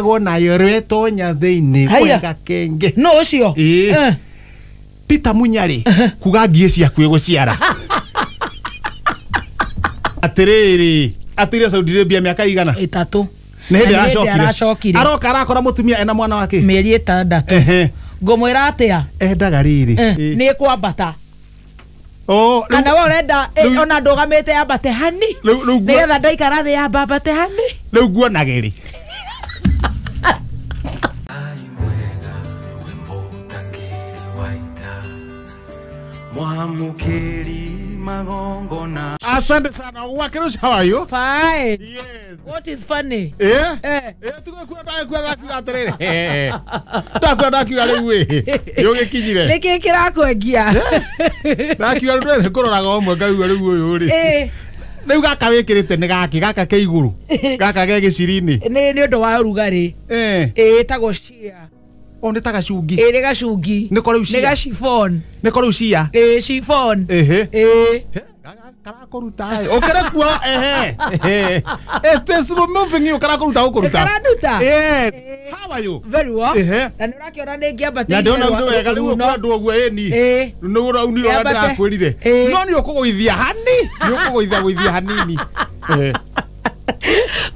Tũkoragwo nayo rwetonya thĩinĩ Haiya. kwĩ gakenge. No ũcio. Ĩĩ. Eh. Peter Munyarĩ kuga ngiĩ ciaku ĩgũciara. Atĩrĩrĩ, atũire Saudi Arabia mĩaka igana. Ĩtatũ. Nĩ hĩndĩ Na nĩ hĩndĩ aracokire. aracokire. Aroka arakora mũtumia ena mwana wake. Mĩeri 6. Ehe. Ngũmwĩra atĩa? Endaga rĩrĩ. Eh, Ĩĩ. nĩ ĩkwambata. Oh, rĩu- Kana we ũrenda rĩu- ona ndũgamĩte yambate hani. Rĩu Nĩgetha ndaikara thĩ yambambate hani. rĩu nguonage rĩ. Mwamukiri magongona. Asante sana. Wakerush, how are you? Fine. Yes. What is funny? Eh? Eh. Eh, tugakuwa ndakuwa ndakiuga atĩrĩrĩ. Ndakuwa ndakiuga rĩu ĩ. Nĩũgĩkinyire. Nĩkĩ kĩrakwengia? Ndakiuga rĩu ndĩrĩ kũroraga ũmwe ngaigua rĩu ũyũ rĩ. Eh, Rĩu gaka wĩkĩrĩte nĩ gakĩ gaka ke igũrũ. Gaka ge gĩcirinĩ. nĩ ũndũ wa ũrugarĩ. Eh. Ĩĩ, ĩtagwo sheer. O nĩ ta gacungi. Ĩĩ, nĩ gacungi. Nĩko rĩu Nĩ sheer. ga chiffon. Nĩko rĩu cia. Ĩĩ, chiffon. Ehe. Ĩĩ. Karakũruta ĩ. Ũkĩrĩ kuo ehe. Ehe. It is removing you karakũruta gũkũruta. Karanduta? Yes. How are you? Very well. Ehe. Na nĩ ũrakĩona nĩ ngĩambatĩire Na ndĩrona ũndũ wega rĩu runo. ũkũrandũ ũguo ĩni. Ĩĩ. Nĩ ũraunire ũrĩa Yambate. ndĩrakwĩrire. Ĩĩ. No nĩ ũkũgũithia hani. Nĩ ũkũgũithia gũithia hanini. Ehe.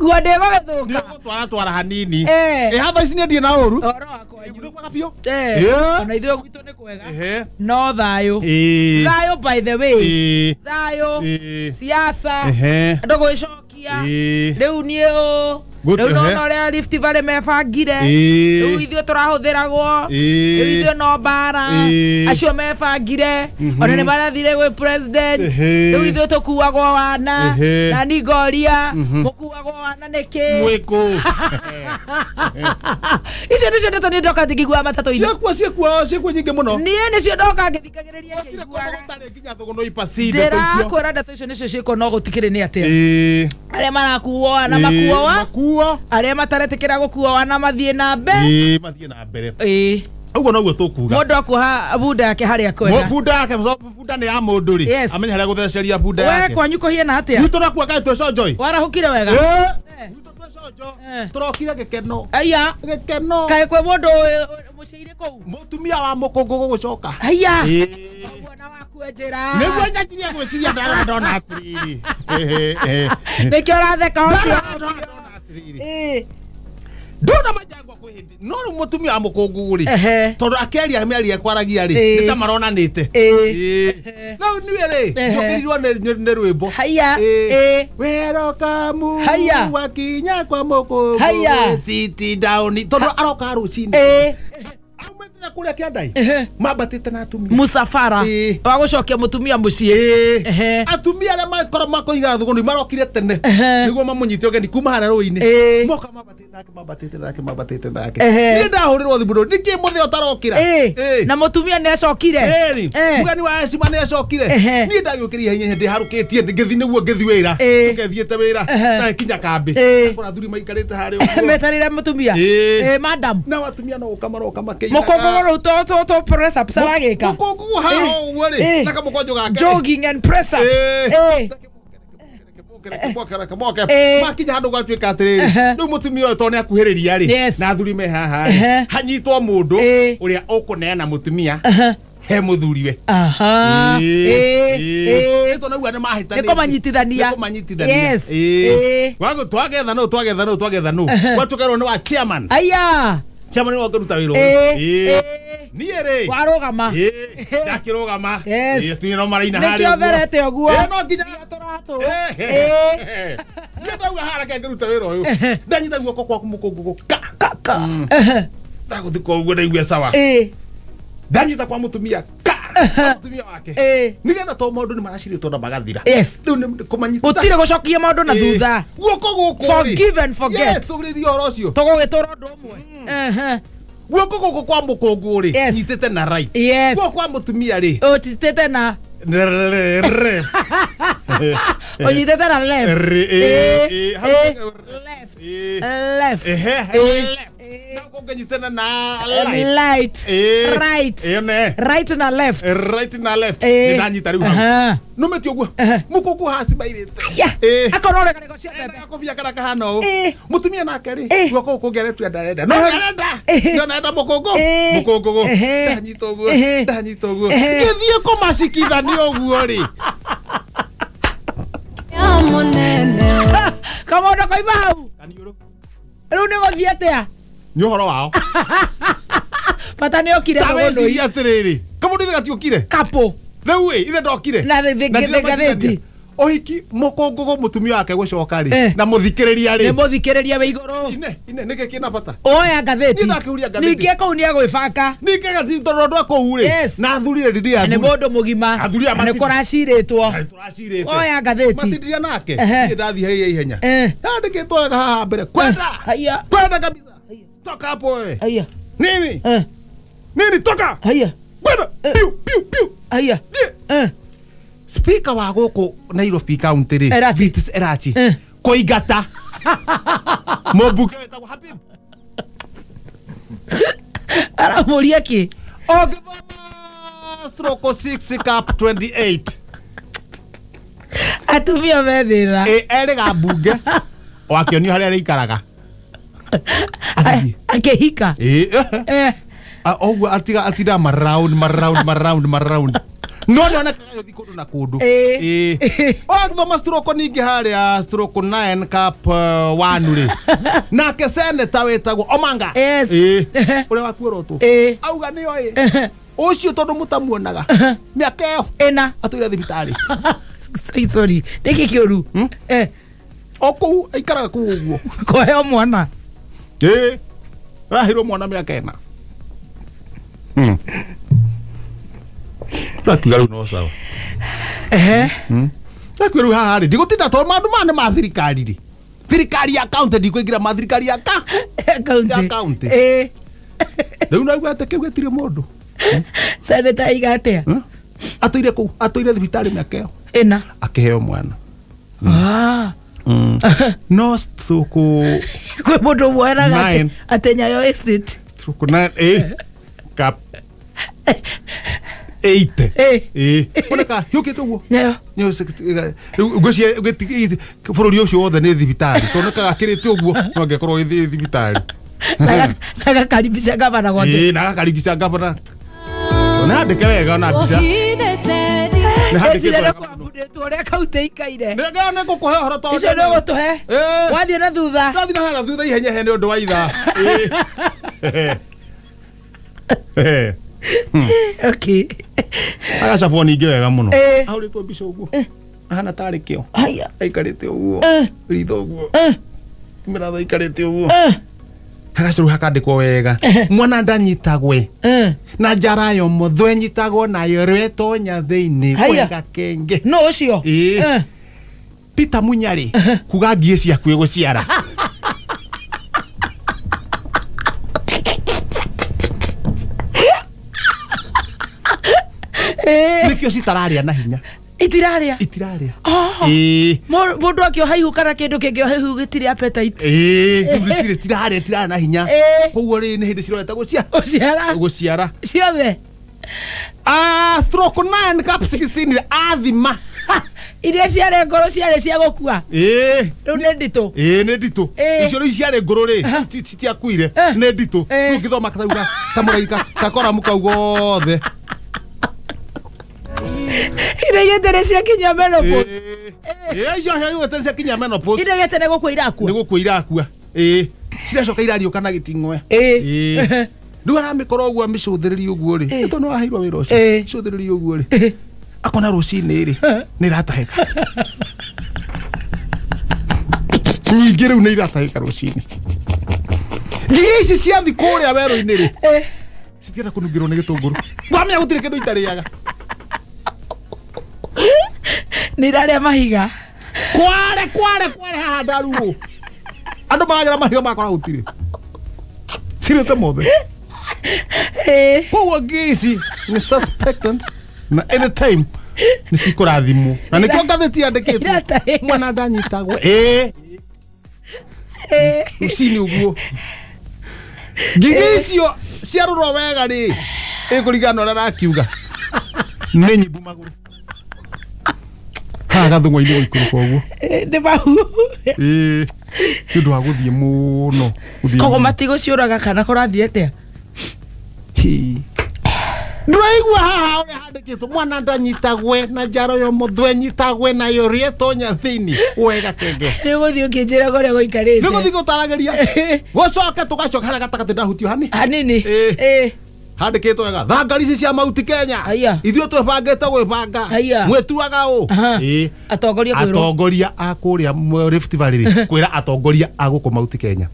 Nguo Nĩ ndĩgũgĩthũka. ũgũtwara twara hanini. Eh. Ĩ hatha ici niĩ ndirĩ na ũru. Ũhoro wa kwanyu. Nĩ kwega biũ. Eh, Ĩĩ. ona ithuĩ gwitũ nĩ kwega. Ehe. No thayũ. Ĩĩ. Thayũ by the way. Ĩĩ. Thayũ. Ĩĩ. Siasa. Ehe. Andũ gwĩcokia. Ĩĩ. Rĩu niĩ ũ. Good, Rĩu ehe. nona ũrĩa Rift Valley mebangire. Ĩĩ. Rĩu ithuĩ tũrahũthĩragwo. Ĩĩ. Rĩu ithuĩ no mbara. Ĩĩ. Acio mebangire. Ona nĩ marathire gwĩ president. Ehe. Rĩu ithuĩ tũkuagwo wana. Ehe. Na ni ngoria. Mũkuagwo wana nĩkĩ? Mwĩkũ. Icio nĩcio ndeto niĩ ndoka ngĩiguaga matatũ-inĩ. Ciakuo ciakuo ciakuo nyingĩ mũno. Niĩ nĩcio ndoka ngĩthikagĩrĩria Gũtirĩ kũndũ ngĩiguaga. gũtarĩ nginya thũgũnũ ipaci ndeto icio. Ndĩrakwĩra ndeto icio nĩcio ciĩkwo no gũtikĩrĩ nĩ atĩa. Ĩĩ. Arĩa marakuo wana Ĩĩ, makuo wa. Makuo. Arĩa mataretĩkĩra gũkuo wana mathiĩ na mbere. Ĩĩ, mathiĩ na mbere. Ĩĩ. Ũguo noguo tũkuga. Mũndũ akuoha bunda yake harĩa akwenda. Bunda yake bunda nĩ ya mũndũ rĩ. Yes. Amenye harĩa gũtheceria bunda We yake. kwanyu kũhiana atĩa? Gwitũ nakuo kaĩ twĩ conjo ĩ. Warahũkire wega? Ĩĩ. Eh. Gwitũ twĩ conjo. Eh. Tũrokire gĩkeno. Aya. Gĩkeno. Kaĩ kwĩ mũndũ mũciĩ-inĩ kũu? Mũtumia wa mũkũngũ gũgũcoka. Aya. Ĩĩ. Ũguo na wakue njĩra. Nĩguo nyanjirie gwĩciria ndarora ndona atĩrĩrĩ. Ehe, ehe. Nĩkĩo ũratheka ũcio. Ndarora ndona atĩrĩrĩ. Ĩĩ. Ndona majangwa kwĩ hĩndĩ no rĩu mũtumia wa mũkũngũ rĩ Ehe. tondũ akĩaria mĩario ekwaragia rĩ Ĩĩ. nĩ ta maronanĩte. Ĩĩ. Ĩĩ. Rĩu niĩ rĩ Ehe. njũkĩrirwo nĩ rwĩmbo. Haya. Ĩĩ. Ĩĩ. Werokamu Haya. wakinya kwa mũkũngũ Haya. sit down tondũ aroka rũcinĩ Ĩĩ. aumĩte na kũrĩa kĩandai Ehe. mambatĩte na atumia. Musafara Ĩĩ. wa gũcokia mũtumia mũciĩ. Ĩĩ. Ehe. Atumia arĩa makorwo makoiga thũgũnĩ marokire tene Ehe. nĩguo mamũnyite ũgeni kuma harĩa rũĩ-inĩ Ĩĩ. moka mambatĩte nake mambatĩte nake mambatĩte nake Ehe. niĩ ndahũrĩrwo thimũ ndũ nĩkĩ mũthĩ ũtarokĩra Ĩĩ. Ĩĩ. Na mũtumia nĩ acokire. Ĩĩ. Eh. Mũgeni wa Ecima nĩ acokire Ehe. niĩ ndagĩũkĩria hinya ndĩharũkĩtie ngĩthiĩ nĩguo ngĩthiĩ wĩra Ĩĩ. tũkethiĩte wĩra Ehe. ndakinya kambĩ Ĩĩ. ndakora athuri maikarĩte harĩa ũguo. Metarĩre mũtumia. Ĩĩ. Ĩĩ, madam. Nao atumia no gũka maroka makĩinaga. Mũkũngũ rĩu to press ups aragĩka. Mũkũngũ haha Ĩĩ. ũguo rĩ Ĩĩ. na kamũkonjo gake rĩ. Jogging and press ups. Ĩĩ. Ĩĩ. Makinya handå gwatuä atä Ehe. rä u må tumia å yå tondå nä akuhä rä ria rä Yes. na athuri me haha Ehe. rĩ hanyitwo må ndå Ĩĩ. å rä a å kå neana må tumia Ehe. he må thuriwe Aha. Ĩĩ. Ĩĩ. tondå naugua nä mahätanä Nĩ kũmanyitithania. nä kå manyitithania Yes. Ĩĩ. twagetha nå twagetha nå twagetha nå gwatuä nä wa chairman Aya. chairman nä wangä ruta wä ra Ĩĩ. å Ĩĩ. niä rä Warũgama. ndakä rå gama Yes. atumia no maraina harä Nĩkĩo therete ũguo. Ĩĩ, no nginya Tũratũ. Ĩĩ. niä ndauga hara ke ngäruta wä ra å yå ndanyita guoko kwaku må kå ngå ka Kaka. Ehe. ndagå thika å guo ndaigua sawa Ĩĩ. ndanyita kwa må tumia ka kwa mũtumia wake Ĩĩ. nä getha to maå ndå nä maracirä two na magathira Yes. rä u nä kå manyita Gũtirĩ gũcokia maũndũ na thutha. guoko gå kå Forgive and forget. tå rä rie å horo å cio Tũgũgĩtũra ũndũ ũmwe. Ehe. guoko gå kå kwa må kå ngå rä Yes. nyitä te na right Yes. guoko kwa må tumia rä Ũnyitĩte na left ũnyitĩte na left. Ĩĩ, Ĩĩ. ĩĩ, hau- Ĩĩ. Left. Ĩĩ. Left. Ehe, Ĩĩ. left. Ĩĩ. Na guoko Ũngĩnyitana na light. Right. Right. Right na left. Right na left. Nĩ ndanyita rĩu hau. Nũmĩtie ũguo. Mũkũngũ hacibairĩte. Akorwo rĩgarĩgo cia mbembe. Gakobia karĩa kahana ũũ. Mũtumia nake rĩ, guoko gũkũ ũngĩ aretua ndarenda. No nĩarenda. No nĩarenda mũkũngũ. Mũkũngũ. Ndanyita ũguo. Ndanyita ũguo. Ngĩthiĩ kũmacikithania ũguo rĩ. Kamondo koima hau. Rĩu nĩ gũthiĩ atĩa? Nĩ ũhoro wao. Bata nĩ okire. Ta wĩcirie atĩrĩrĩ, kamũndũ ithe gatiokire. Kapũ. Rĩu ĩ, ithe ndokire. Na ngathĩti. Ũhiki mũkũngũgũ mũtumia wake gũcoka rĩ, na mũthikĩrĩria rĩ. Nĩ mũthikĩrĩria wĩ igũrũ. Ine, ine, nĩkĩ kĩna bata? Oya ngathĩti. Niĩ ndakĩhuria ngathĩti. Ningĩ kũu nĩ egwĩbanga. Ningĩ ngathĩti tondũ andũ a kũu rĩ. Na athuri rĩ, ndĩ athuri. Nĩ mũndũ mũgima. Athuri aya Nĩ kũracirĩtwo. Tũracirĩte. Oya ngathĩti. Matindiria nake. Niĩ ndathiĩ haia ihenya. Yandĩkĩtwo wega haha mbere. Kwenda. Haiya. Kwenda kabisa. Toka hapo wewe. Haiya. Nini? Nini toka? Haiya. Kwenda. Piu piu piu. Haiya. Speaker wa gũkũ Nairobi County rĩ, Beatrice Erachi, kũingata mũmbunge wĩtagwo Habib. Aramũria kĩ? Ũngĩthoma stroke 6 cap 28. Atumia me thĩna. Erĩga mbunge o akĩonio harĩa arĩikaraga. Akĩhika. Ũguo atinda maround maround maround maround. No nĩ onekaga gĩthiĩ kũndũ na kũndũ. Ũgĩthoma stroke ningĩ harĩa stroke 9 cap 1 rĩ. Nake seneta wĩtagwo Omanga. Ũrĩa wakuorotwo. Auga nĩoĩ. Ũcio tondũ mũtamuonaga. Mĩaka ĩyo. Ĩna. Atũire thibitarĩ. Sorry. Nĩkĩ kĩũru? O kũu aikaraga kũu ũguo. Kũheo mwana. Araheirwo mwana mĩaka ĩna. Twakiuga rĩu no sawa. Twakiuga rĩu haha rĩ, ndigũtinda tondũ maũndũ maya nĩ ma thirikari rĩ. Thirikari ya county ndikũingĩra ma thirikari ya county. Rĩu naigua atĩ kĩu gĩtirĩ mũndũ. Seneta aiga atĩa? Atũire kũu, atũire thibitarĩ mĩaka ĩyo. Ĩna. Akĩheo mwana. No stroke kwĩ mũndũ mweraga atĩ Nyayo Estate. Stroke 9 cap 8. Oneka yũkĩte ũguo. Nyayo. Ngwĩciria bũrũri ũcio wothe nĩ thibitarĩ. Tondũ gakĩrĩte ũguo no angĩkorwo ĩ thibitarĩ. Na gakaribica gavana gwake. Na gakaribica gavana. Nĩ handĩke wega ona mbica. Nĩ handĩkĩtwo wega mũno. Ũrĩa kaunti ikaire. Nĩ ngũkũhe ũhoro tondũ. Icio nĩ ũgũtũhe. Wathiĩ na thutha. Ndathiĩ na thutha ihenya he nĩ ũndũ wa ithaa. Okay. Agacabwo ningĩ wega mũno. Ahũrĩtwo mbica ũguo. Ahana tarĩ kĩo. Aikarĩte ũguo. Ritho ũguo. Mĩratho aikarĩte ũguo. Hagacũrũ hakandĩkwo wega. Mwana ndanyitagwe. Na njara yo mũthwe nyitagwo nayo rwetonya thĩinĩ kwega kenge. No ũcio. Peter Munyarĩ kuga ngiĩ ciaku ĩgũciara. Nĩkĩo citararĩa na hinya. Itiraria. Itiraria. Mũndũ akĩoha ihu kana kĩndũ kĩngĩoha ihu gĩtirĩ appetite. Rĩu citiraria tirarĩa na hinya. Koguo rĩ nĩ hĩndĩ cirorete gũciara. Gũciara. Ciothe. Stroke 9 cap 16 athima. Iria ciarĩ ngũrũ ciarĩ cia gũkua. Rĩu nĩ nditũ. Nĩ nditũ. Icio rĩu ciarĩ ngũrũ rĩ, citiakuire. Nĩ nditũ. Rĩu ũngĩthoma kauga kamũraika gakoramu kau gothe. Iria gĩtere ciakinya menopause. Icio gĩtere ciakinya menopause. Iria gĩtere gũkua irakua. Nĩ gũkua irakua. Ciracoka irariũka na gĩting'oe. Rĩu aramĩkora ũguo amĩcũthĩrĩria ũguo rĩ. Nĩ tondũ nĩwaheirwo wĩra ũcio. Cũthĩrĩria ũguo rĩ. Akona rũcinĩ rĩ, nĩ iratahĩka. Nyingĩ rĩu nĩ iratahĩka rũcinĩ. Ngigĩ ici ciathi kũrĩa werũ-inĩ rĩ. Citienda kũnungĩrwo nĩ gĩtũngũrũ. Wamenya gũtirĩ kĩndũ itarĩaga. Nĩ irarĩa mahiga. Kware kware kware haha ndaruo. Andũ maragera mahiga makora gũtirĩ. Cirĩte mothe. Koguo ngigĩ ici nĩ suspected na anytime nĩ cikũrathimwo. Na nĩkĩo ngathĩti yandĩkĩtwo mwana ndanyitagwo. Rũcinĩ ũguo. Ngigĩ icio ciarorwo wega rĩ ĩkũringana na ũrĩa arakiuga nĩ nyimbu magũrũ haha gathung'wa-inĩ gũikũrũka ũguo nĩ mau ĩĩ nĩ ũndũ wa gũthiĩ mũno koguo matigũciũraga kana kũrathiĩ atĩa ndũraigua haha ũrĩa handĩkĩtwo mwana ndanyitagwe na njaro yo mũthwe nyitagwe nayo rĩetonya thĩinĩ wega kenge nĩ ũgũthiĩ ũkĩnjĩra kũrĩa gũikarĩte nĩ gũthiĩ gũtaragĩria gũcoke tũgacoka harĩa gatagatĩ ndahutio hani hanini ĩĩ handĩkĩtwo wega thangari ici cia Mauti Kenya ithuĩ twĩbangĩte gwĩbanga mwĩtuaga ũ ĩĩ atongoria kwĩrwo atongoria a kũrĩa Rift Valley rĩ kwĩra atongoria a gũkũ Mauti Kenya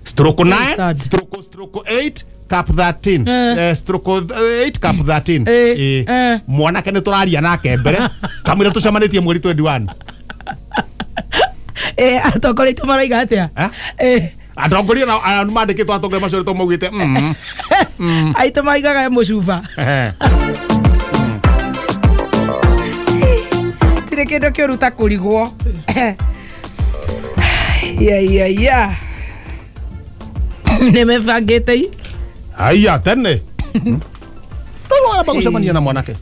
stroke 9 stroke stroke 8 cap 13 stroke 8 cap 13 mwanake nĩ tũraria nake mbere kamwĩra tũcemanĩtie mweri 21 atongoria aitũ maraiga atĩa atongoria na mandĩkĩtwo atongoria macoretwo maugĩte aitũ maigaga mũcuba tirĩ kĩndũ kĩũru ta kũrigwo ya nĩ mebangĩte aya tene rĩu aramba gũcemania na mwanake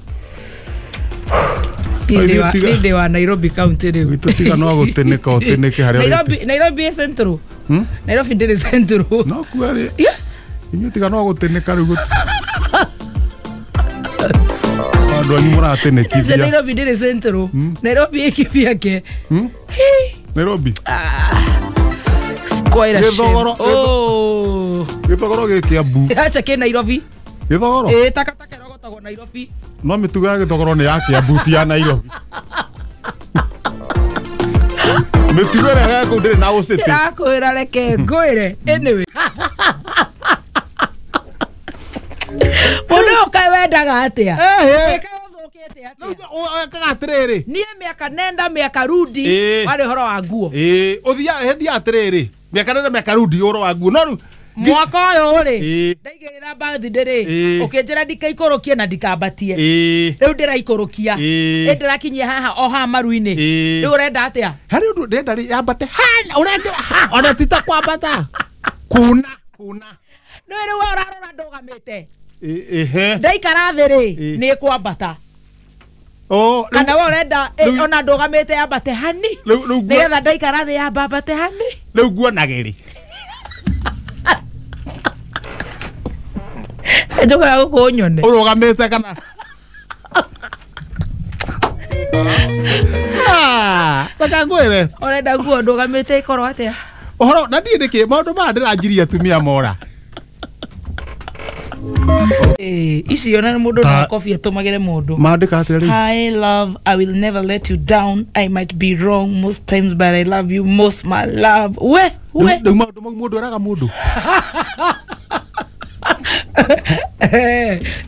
nĩ ndĩ wa Nairobi county rĩu witũ tiga no gũtĩnĩka ũtĩnĩke harĩa Nairobi Nairobi ĩ central Nairobi ndĩrĩ central no kuo rĩ inyuĩ tiga no gũtĩnĩka rĩu andũ anyu mũratĩnĩkithia Nairobi ndĩrĩ central Nairobi ĩ kĩbiake Nairobi quite a shame. Oh. Gĩthogoro gĩ Kĩambu. Acha kĩ Nairobi. Gĩthogoro? Ĩ takataka ĩrogotagwo Nairobi. No mĩtugo ya gĩthogoro nĩ ya Kĩambu ti ya Nairobi. Mĩtugo ĩrĩa ya kũu ndĩrĩ na ũcĩtĩ. Ndĩrakwĩra reke ngwĩre. Anyway. Mũndũ ũyũ kaĩ wendaga atĩa? Wekaga atĩrĩrĩ. Niĩ mĩaka nenda mĩaka rudi warĩ ũhoro wa nguo. Ĩĩ ũthiaga hethiaga atĩrĩrĩ. Mĩaka nenda mĩaka rudi ũhoro wa nguo. No rĩu mwaka ũyũ rĩ ndaigĩrĩra birthday rĩ ũkĩnjĩra ndikaikũrũkie na ndikambatie rĩu ndĩraikũrũkia ĩ ndĩrakinyia haha o haha maru-inĩ rĩu ũrenda atĩa harĩ ũndũ ndĩrenda rĩ yambate hana ũrenda ona ti ta kwambata kuna kuna nĩ rĩu we ũrarora ndũgamĩte ndaikara thĩ rĩ nĩ kwambata kana we ũrenda ona ndũgamĩte yambate hani nĩgetha ndaikara thĩ yambate hani rĩu nguonage rĩ njokaga gũkũ ũnyone ũrũgamĩte kana reke ngwĩre ũrenda nguo ndũgamĩte ĩkorwo atĩa ũhoro na ndiĩ nĩkĩ maũndũ maya ndĩranjirie atumia mora icio na mũndũ no kobi atũmagĩre mũndũ mandĩka atĩa rĩu Hi love, I will never let you down. I might be wrong most times but I love you most my love. We we rĩu maũndũ mau mũndũ eraga mũndũ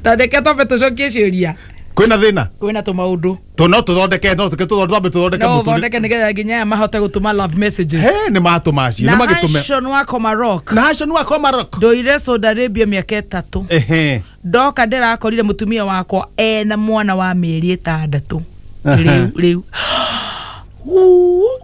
ta reke twambe tũcokie ciũria kwĩna thĩna kwĩna tũmaũndũ no tũthondeke no twambe tũthondeke no ũthondeke nĩgetha nginya aya mahote gũtũma love messages he nĩ matũma acio nĩ magĩtũme na Hashon wa Komarok na Hashon wa Komarok ndoire Saudi Arabia mĩaka 3 ndoka ndĩrakorire mũtumia wakwa ena mwana wa mĩeri 6 rĩu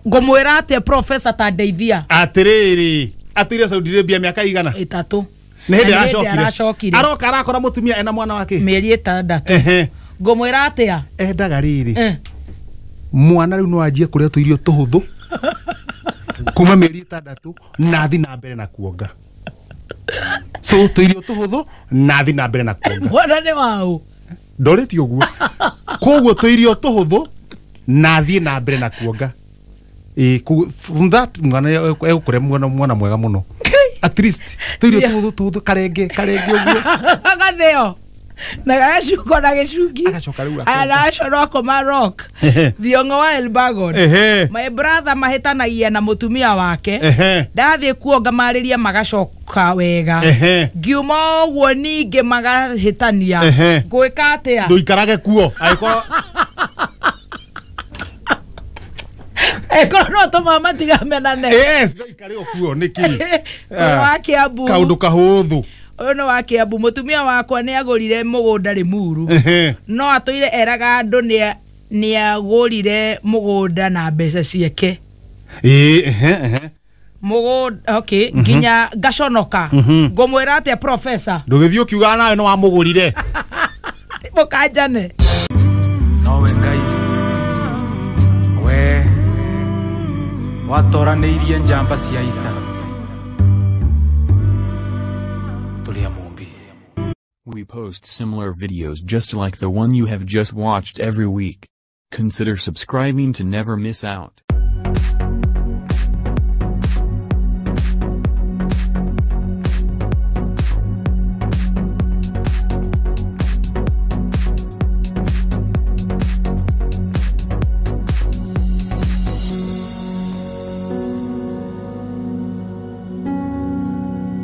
ngũmwĩra atĩa professor ta ndeithia atĩrĩrĩ atũire Saudi Arabia mĩaka igana 3 nĩ hĩndĩ aracokire aroka arakora mũtumia ena mwana wake mĩeri 6 ngũmwĩra atĩa endaga rĩrĩ mwana rĩu no anjie kũrĩa tũirio tũhũthũ kuma mĩeri 6 na athi na mbere na kuonga so tũirio tũhũthũ na athi na mbere na kuonga mwana nĩ waũ ndorĩtie ũguo koguo tũirio tũhũthũ na athiĩ na mbere na kuonga from that mwana egũkũrĩa mwana mwega mũno at least tũirio tũhũthũ tũhũthũ karenge karenge ũguo gathĩo na gacuko na gĩcungi agacoka rĩu na wa Komarok Thiong'o wa Elbagon my brother mahĩtanagia na mũtumia wake ndathiĩ kuonga marĩria magacoka wega ngiuma ũguo ningĩ magahĩtania ngwĩka atĩa ndũikarage kuo angĩkorwo no tũma matigamenane yes ndũikare kuo nĩkĩ wa Kiambu kaũndũ kahũthũ ũyũ nĩ wa Kiambu mũtumia wakwa nĩ agũrire mũgũnda Limuru no atũire eraga andũ nĩ agũrire mũgũnda na mbeca ciake Mũgũnda, okay, nginya ngaconoka. Ngũmwĩra atĩa, professor? Ndũgĩthiĩ ũkiugaga nawe nĩ wamũgũrire. Mũkanjane. Nowe Ngai we watoranĩirie njamba cia ita tũrĩ a Mũmbi. We post similar videos just like the one you have just watched every week. Consider subscribing to never miss out.